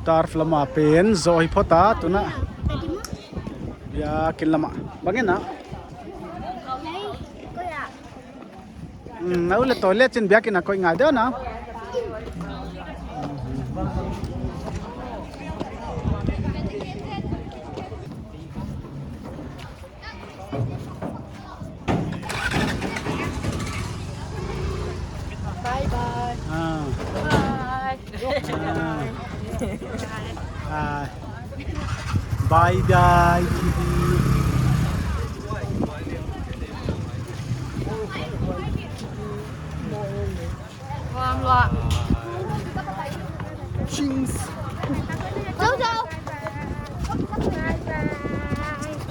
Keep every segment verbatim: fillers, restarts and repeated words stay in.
Turf lama pen zou hi phot a, tuna. Biakin lama. Bang in a? Na u le toilet chin biakin a koih ngai deuh na. Bye bye. Ah. Bye. Ah. Ah. Bye bye. Chings. Go, go.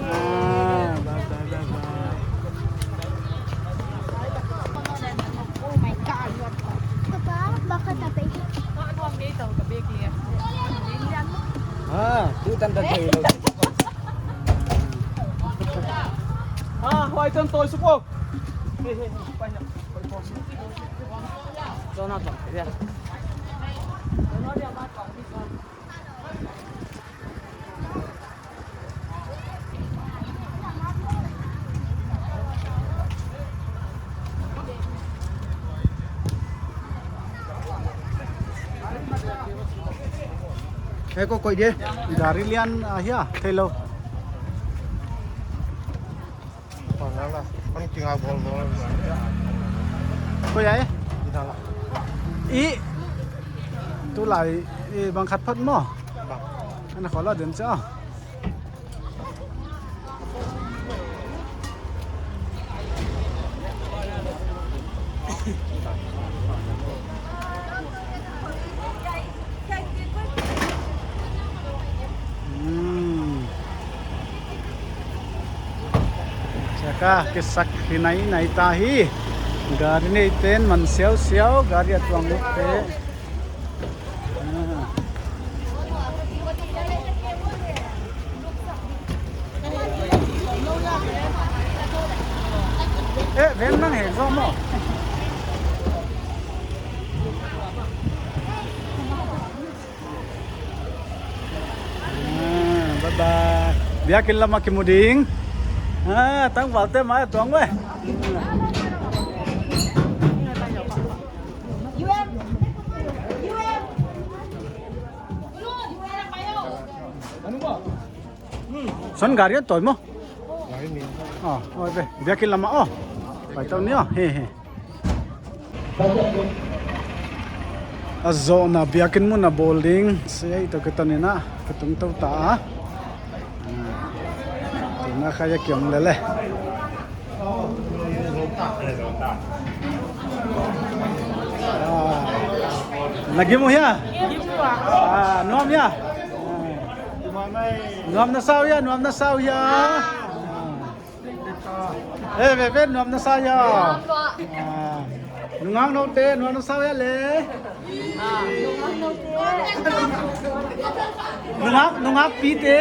Ah, bye, bye, bye, bye. Oh my God, what the? Papa, bakit tabi? Ah, tu tanda tu. Ah, huai tan toy supo. Hei ko koi de. Gari lian ahia, theilou. Pangala, kan kinga bol bol. Koi ai? Inala. I. Tulai, i bang khat phot maw. Bang. Ana khola den cha. Hmm. Chaka kisak hi nai nai ta hi. Gari neiten man siau siau, gari a tuang lut te. Ah. Eh, ven nang he, zo mo. Ah, bye bye. Biakin lama kimu ding. Ah, tangval te mai tuang ve. Son gari a toy mo. Ah, oi be. Biakin lama o. Pai tau ni o. He he. A zohna biakin mun a bawl ding, sei ei toh ka tan in a, ka tung tou ta a. Ah, tuna kha ya kiang lele. Ah, na gim uh hia? Ah, nuam hia? Ah. Nuam na sa uh hia, nuam na sa uh hia? Ah. Eh, ve ve, nuam na sa hia? Ah. Nungak nou te, nuam na sa uh hia le? Nungak, nungak pi te.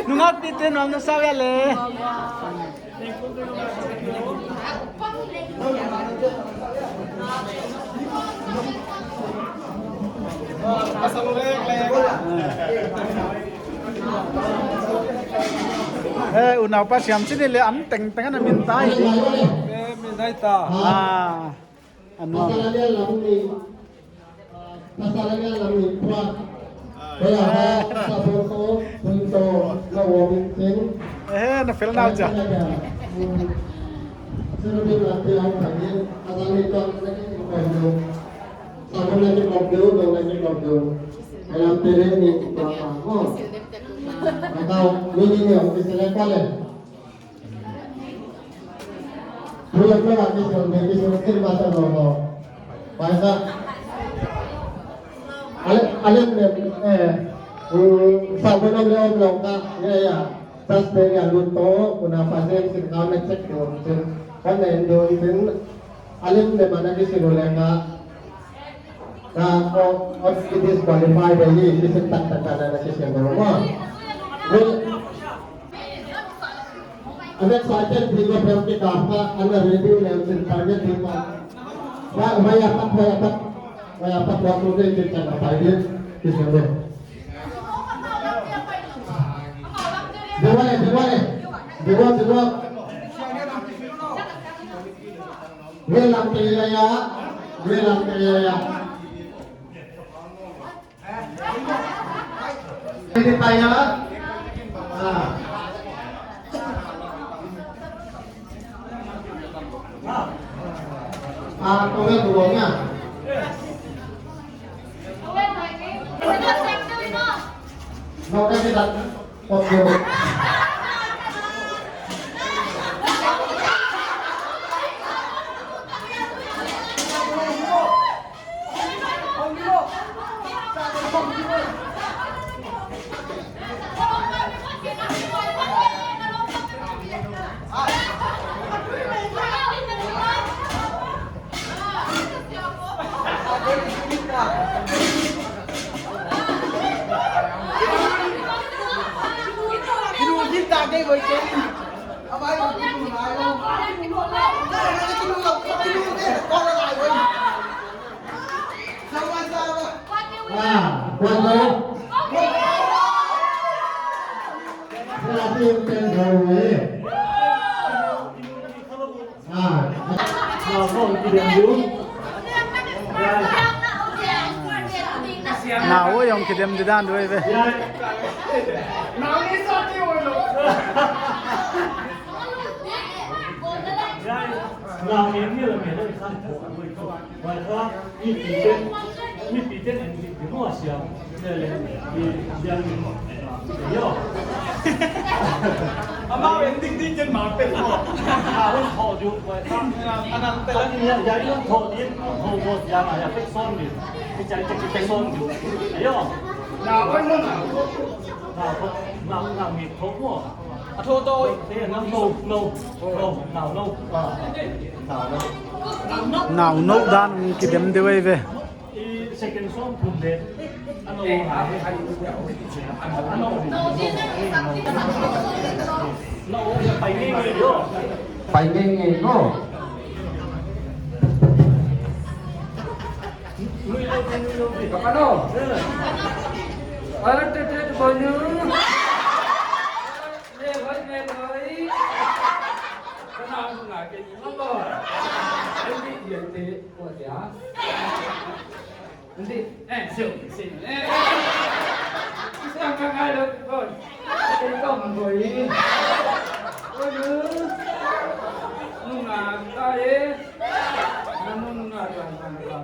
Nungak pi te, nuam na sa uh hia le? Eh, unaupa siam sini le an tengteng ana min tai. Eh, min tai ta. Ah, anuam. Pasal a ngial lam ni puak. Koi a ha, sabun ko, hun to, na warming thing. Eh, na fel nau cha. Sunu bin la te ang thang yin, a dang ni tuang na ki kop du. Sabun na ki kop du, dong na ki kop du. Koi a te le ni tuang ma ho. Koi a ni ni ni ang ki sele kale. Pulak na lagi sel, bagi sel, sel masa no no. Baisa. Ale, ale ne, eh, hmm, sabun om le om long ka, ya, ya. Tas pe ya luto, una pasel sin kau na check do, sin. Kan ne do, sin. Ale ne mana ki sel le ka. Na, o, o, i disqualify deuh hi, kisin taktak na na kisin deuh maw. Well, a next cycle ding ko pem ki kapa, ana ready ne sin target ding ko. Wa, wa ya pat, wa ya pat, wa ya pat, wa tu ding ki chana pai ding, kisin deuh. Diwali, Diwali. Diwali, Diwali. Welam te ya, welam te ya. Ini paya. Ah. Ah, kau yang dua nya. Mau kasih tak? Oke. Ah, kuan lo. Sa tim ten lo eh. Ah, ah, kong kidem ding. Nau oi, hong kidem didan doi ve. Nau ni ni la me la kan. Huai kha, mipite'n, mipite'n en dik dik maw siam. Lele, i, siam ni maw. Yo. Amau en dik dik ken mah pe maw. A hun tho diu, huai kha. Anang pe la ni ya, ya, i hun tho diu, hun tho diu, ya, ya, pe son diu. I chai chai pe son diu. Yo. Na, huai maw na. Na, na, na, mi tho maw. A tho tho. Eh, no, no, no. No, no, no. Ah. No, no. Nau nou dan kidem deuh ei ve. I second song pun le. Ano, ano, ano, ano, pai ngei ngei yo. Pai ngei ngei no. Lui lo, lui lo, lui. Kapano? Eh. Ate te tu banyu. Le bhai, le bhai. Kana ngai ke ni ma ba. Endi ye te ko dia. Endi, eh, siu, siu, eh. Siang ka ngai lo ko. Ke ko man ko i. Ko nu. Nu nga ka e. Nu nu nga ka na ka.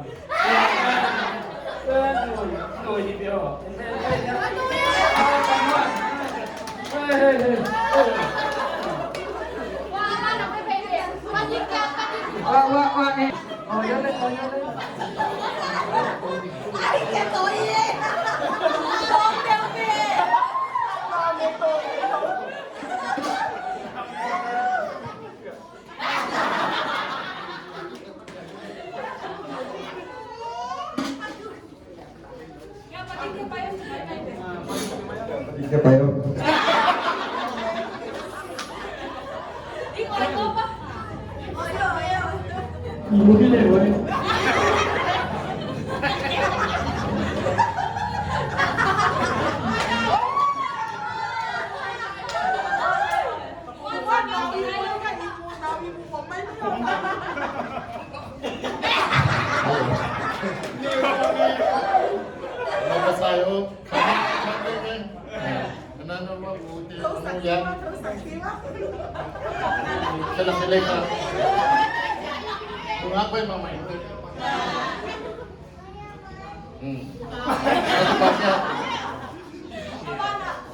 Hmm.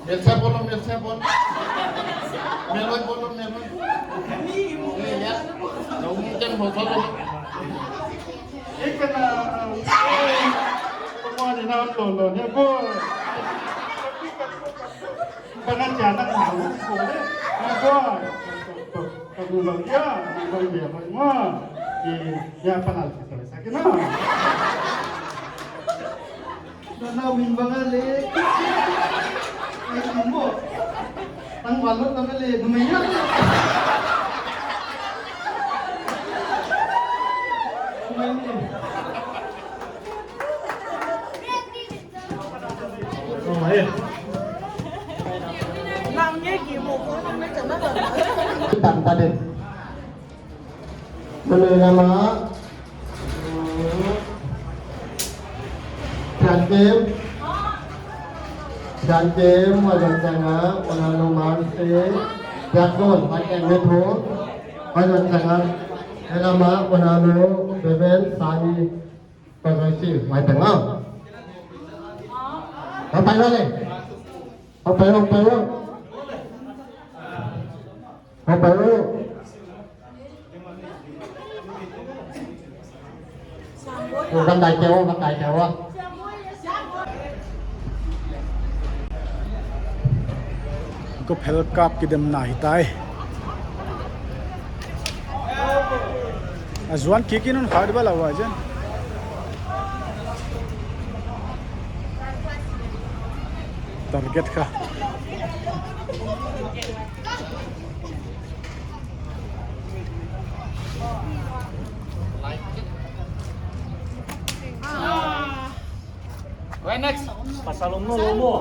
Melsa bolo, melsa bolo. Melon bolo, melon. Eh, ya. Nau mungkin bolo. Ikan na. Semua ni nau lolo ni boy. Bang a chia nang hau ko le. Ni ko. Ka gu lo ya, ni ko ya mai ma. Ni ya panal kita sa kena. Na na win bang a le. Ai mo. Tang walot na le, numei ya. Numei ni. Oh, eh. Tan ta den. Manu lama. Thian Kim. Thian Kim, Wazon Changa, Wanalu Mansi. Thian Kun, Thian Kim Methu. Wazon Changa. Lama, Wanalu, Beben, Sani. Kau kau si, mai tengok. Kau pai balik. Kau pai, kau pai. Kau pai. Kau kan dai kau, kan dai kau. Ko phel kap kidemna hi tai. A zuan kikin un kha di bal a wa zen. Target kha. Right, next. Pasal lomo, lomo.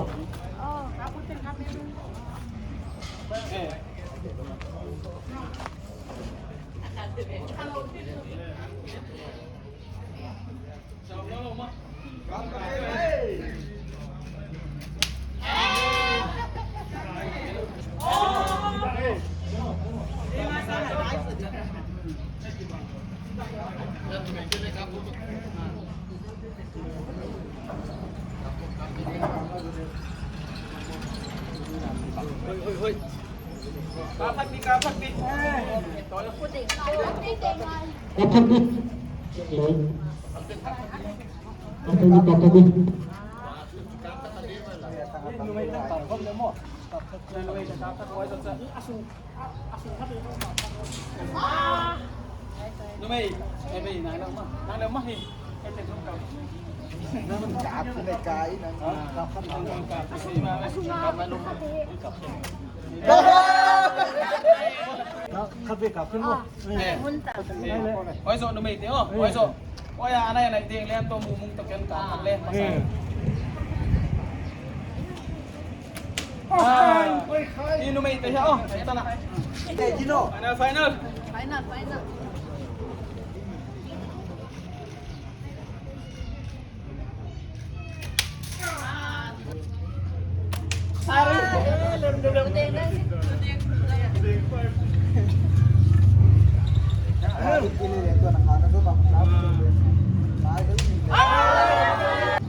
Hoi, hoi, hoi. Ka phat pi, ka phat pi. Ka phat pi. Ka phat pi, ka phat pi. Numei, eh, bei, nang leh mah, nang leh mah hi. Nang kap, nang kap, nang kap. Khat vei kap kin mo. Eh. Oi zo numei te, oh, oi zo. Oi, a nai nai ding lem to mu mung to ken kap leh. Eh. Ah, i numei te hia, oh, i ta na. Final, final. Final, final.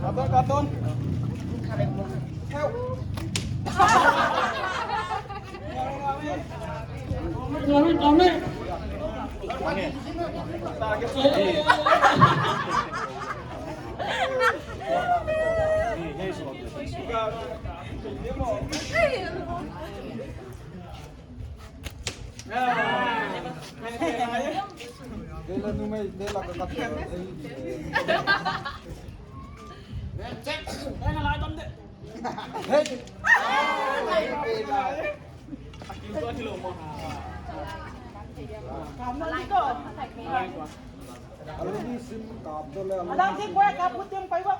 Abang karton. Hey. Alang si kua ka puting pai ba.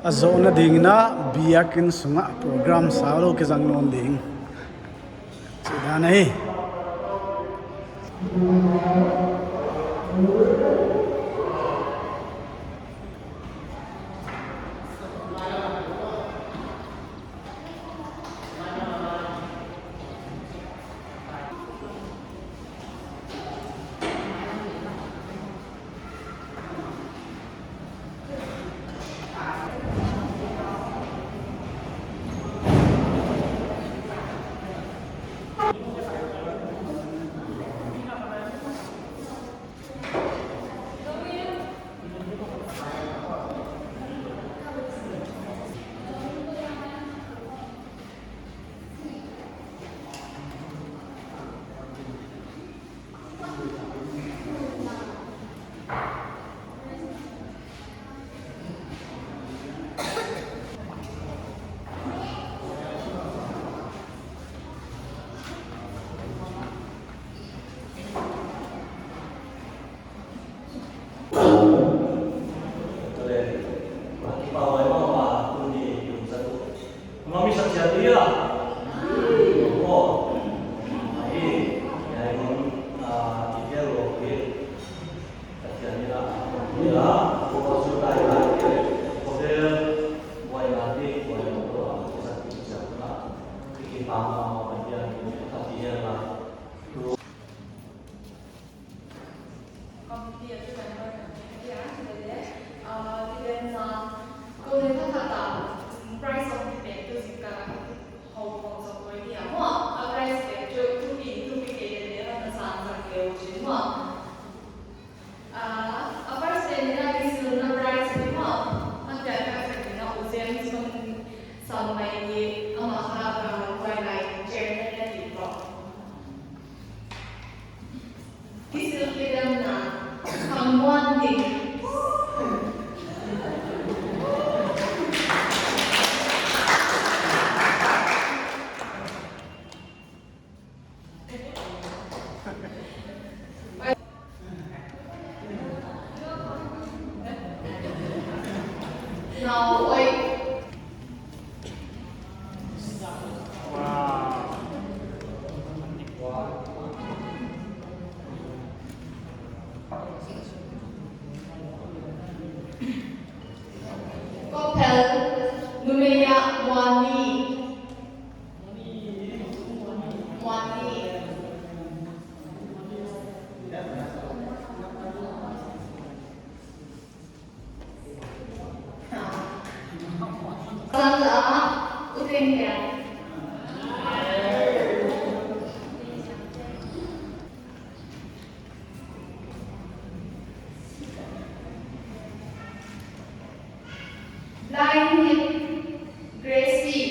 A zohna ding in a biakin sungah program saulou kizang nawn ding. Chih dan ahi. Sawmnga i ama kha ka ngai lai chairman na ti ko. Kisil kidam na, Thangmuan Ding. Kophel, numei ah Muanni. Muanni. Sala, U Teng Lian. Line hit, Gracie.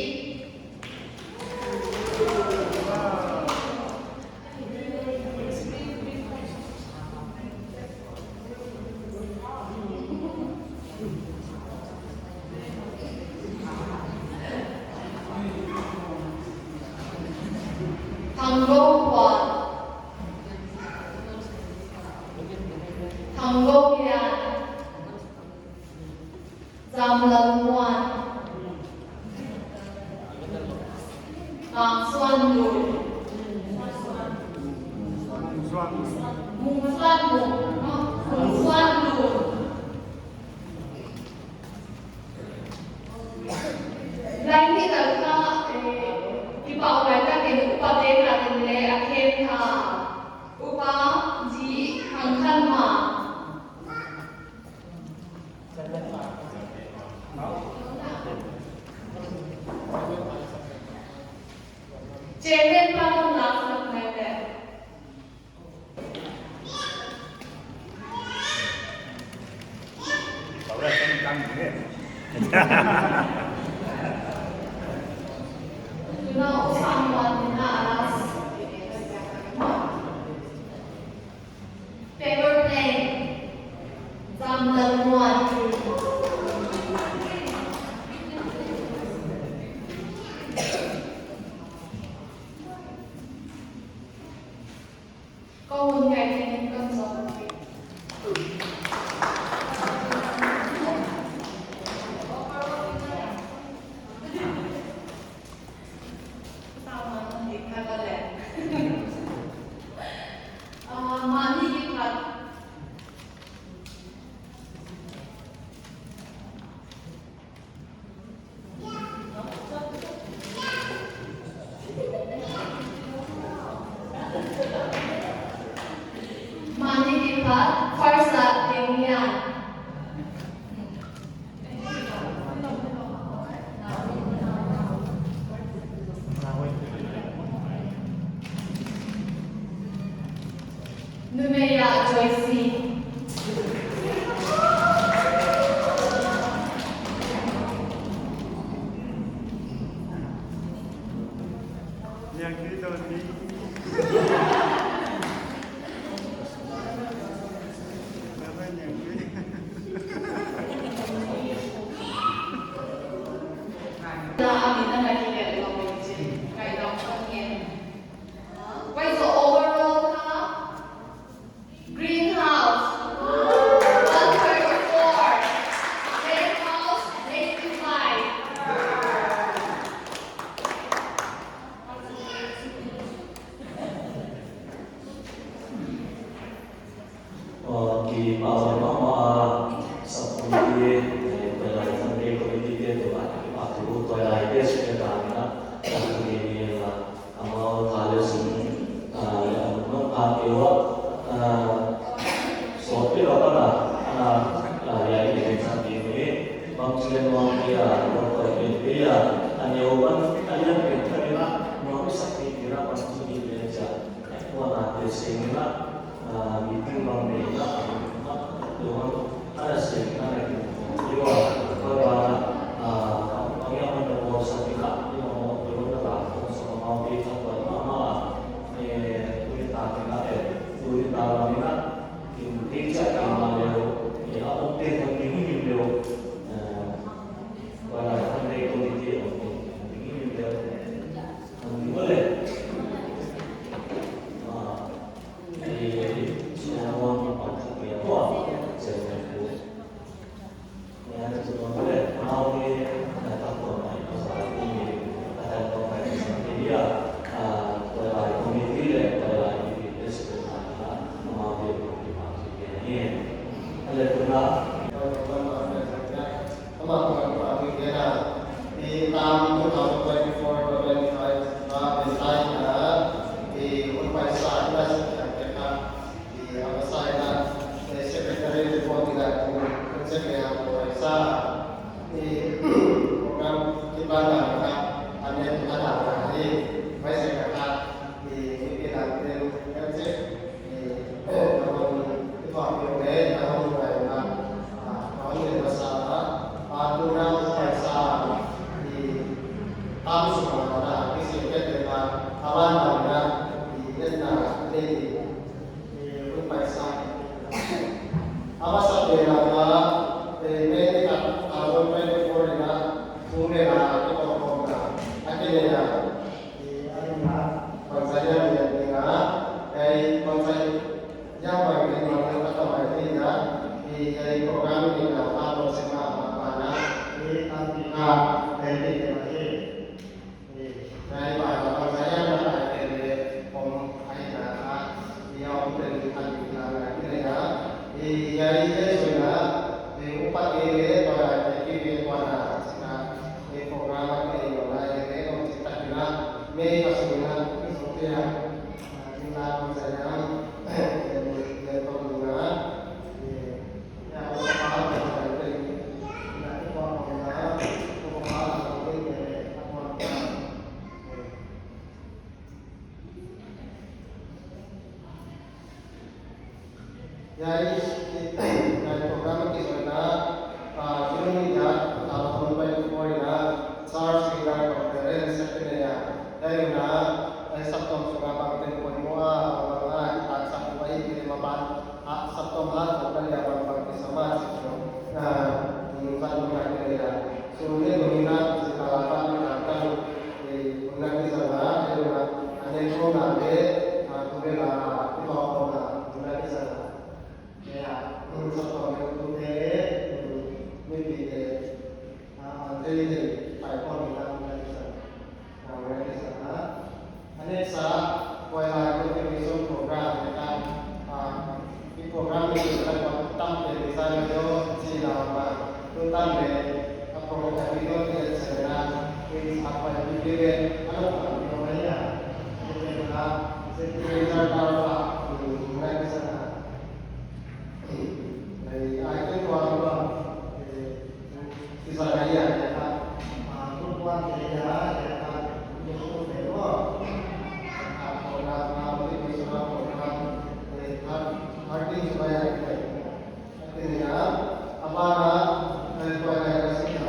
Thanggo Huan. Thanggo Lian. Zamlal Muan. Mangsuan Lun. Mungsuan Lun. Mungsuan Lun. Lai ni tal kha, eh, kipahhuai takin upa te kha in le a khem kha. Upa G Thangkhanma. Chairman pa lawm lak sak mai le. Tuna u San Juan ni na alas. Paper plane. Zamlal Muan. Ko hun ngai ni kan zo. Sama ni kala le. Ah, mani ki khat. Mani ki khat, Farsa Ding Lian. Numei ah Joyce. Niang ki to ni. Greenhouse, one thirty-four. Red house, eighty-five. Aw, kipahhuai mahmah a, sub committee, eh, toilai committee, committee te toh a, kipahthu toilai te suk e ta ni na, ta ni ni la, amau kha le sum, ah, le amau kha ke wa, ah, so pe la pa na, ah, ah, ya ni ni sa ni ni, bang chule no ya, no ko ni ni ya, ani o ban, ani ya ni ni na, no mi sa ni ni na, bang chule ni ni ya. Huan a te seng in a, ah, meeting bang nei in a, ah, tu hon, ana seng in a na kin, i wa, koi ba na, ah, bang ya hon na bol sa Program kipan dan kha, a net a dan kha hi, mai se kha, i, mi pi dan ten, em se, i, na hon, i thua pi le, na hon pai na, a, na hon le na sa, a, tu na hon pai sa, i, tam su ma na, i se ke te na, a ban na na, i, net na, ne, i, hon pai sa. A masa pen a kha, eh, May ni khat, two thousand twenty-four in a, Sumela, i kong kong na, a kinei a, eh, a ina, bangzah hiam ni a ding a, eh, bangzah hiam bang ni bang ni ka ta mai ni a, eh, eh, program ni na, a lo se ma, ma, ma na, eh, an ti ka, eh, ni ni ma, eh. Ngai ba la bang saya na ai te le om ai na a, i a om te ni kan ni na na ni na. I ai te so na, i upa te le to ai te ki ve to na, na, i program te lo na i le om ti ta na, me ka so na, ki so te a, ni na bang saya, i le to na, i Hiai, hiai program ki soi na, ah, June ni dia, two thousand twenty-four in a, Church Leader Conference a kinei a. Hiai na, hiai saptuam sunga bangten poimoh a, bang a, i taksa ua i kile ma ban. A, saptuam hat zong ka lia bang bang ki sama chih chu. A, mm, van nung na ki lia. Sun ni nung ina, si ka la ka ni ka ka ni, eh, nung na ki zang a, eh, nung na, a ne nung na le, a, tu le la, i ba ko na, nung na ki zang a. Ya, mm, saptuam le tu te le, mm, mi pi te, a, a te le, pai ko ni na, nung na ki zang a. Nang ready sa na. A next a, koilai contribution program ni ta. Ah, i program ni ta tam te ni sa ni yo chi la ma. Tu tan le, a program ni yo ni sa na. Ni sa pa ni ni le, a lo pa ni yo ya. Ni le na, se ni sa ta pa, ni ready sa na. Ai, ai, tu pa pa. Eh, Kisah kaya, ya kan? Ah, group one kaya, ya kan? Group two kaya, oh. Ah, program, ah, motivational program, eh, thir-, thirteen July kaya. Atin ya, abana, eh, kaya kaya sih ya,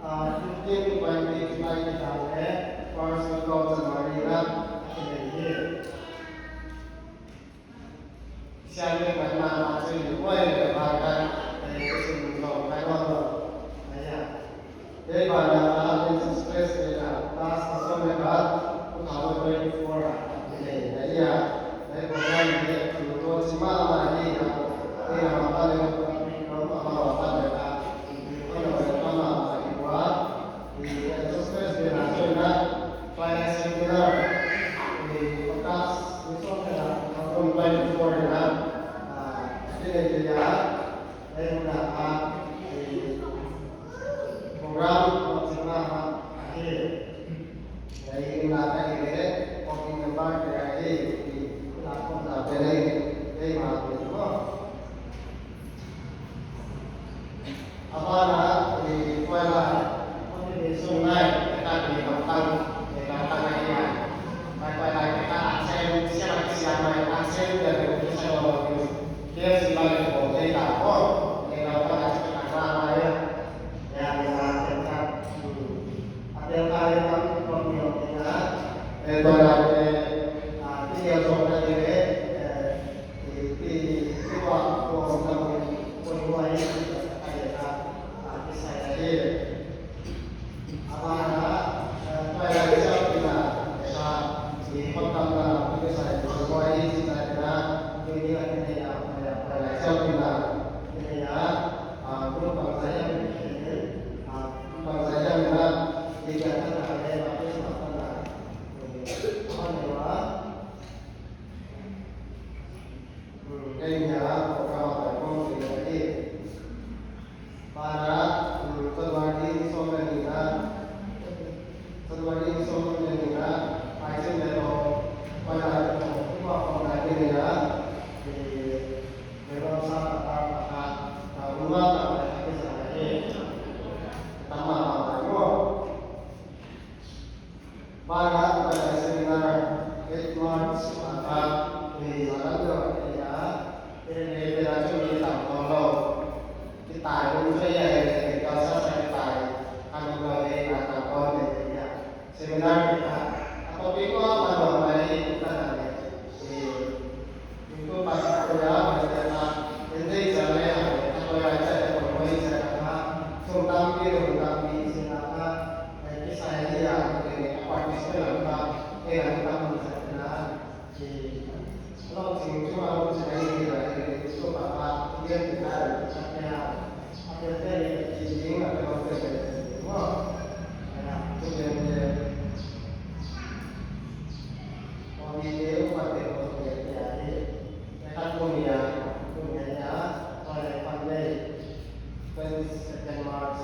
ah, fifteen to twenty July kita, eh, first week of January na, atin ya. Siang ni mai ma ma chui ni, oi, le ba kan, eh, sun lo, kai lo lo. Aya. Eh, ba na ka, eh, express ni ka, last session ni ka, two thousand twenty-four a, eh, aya. Eh, program ni, tu to chi ma ma ni ka, eh, na ma pa le, ma ma pa le ka, eh, ko na ma ma ni wa, eh, express ni na, so na, Twilight Seminar, eh, bakas, ni so kena, tahun dua ribu dua puluh enam, ah, ini dia, eh, muna, ah, eh, program, program, ah, akhir. Eh, muna, akhir, eh, working member, eh, eh, eh, program, eh, eh, eh, ma, eh, oh. Abana, eh, kuala, motivation ngai, ka di lantang, eh, lantang ngai ya. Mai kuala, ka asen, siapa siapa mai, asen dia tu, bisa lo, dia sila le ko, eh, ka ko, eh, lantang ngai, ka ko, mai ya. Ya, ya, ya, ya. Hmm. Ada kali kami, kami, ya. Eh, kuala, eh, ah, dia so, eh, eh, Hmm, kei nia, program a pai kong kei nia hi. Para, hmm, January ni sawm leh ni na. January ni sawm leh ni na. Ai chen le lo. Pai lai lo. Tua kong lai kei nia. Ni, ni lo sa ta ta ta ta. Ta un ma ta ta ta kei sa hi. Twenty-second March.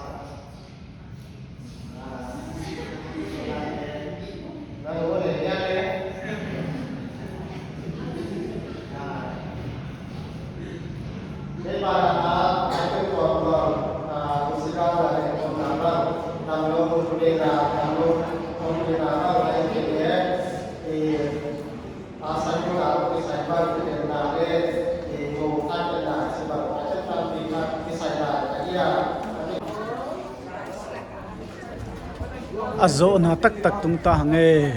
A zohna taktak tungta hang e.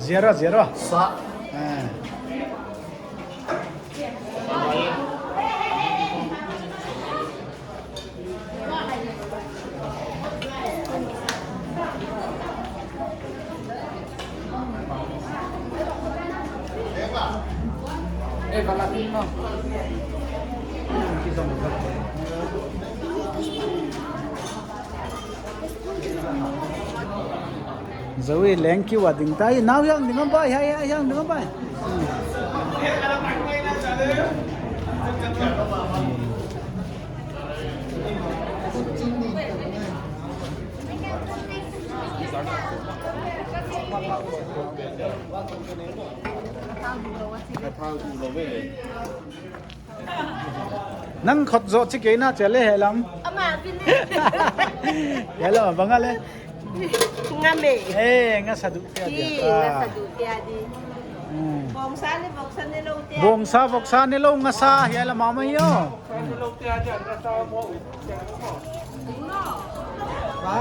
Zero, zero. Sa. Ah. Zoe leng kiu a ding ta hi, nau hiang ding a bai, hiai, hiai hiang ding a bai. Nang khut zoh chih kei na chia le hiai lam. Ama vin. Hiai lam bang a le. Ngam e. Eh, ngasa duh tia di. Ki, ah, ngasa duh tia di. Hmm. Bawngsa ne, voksa ne lou tia. Bawngsa, voksa ne lou ngasa hiai lam a mah hi aw. Ha?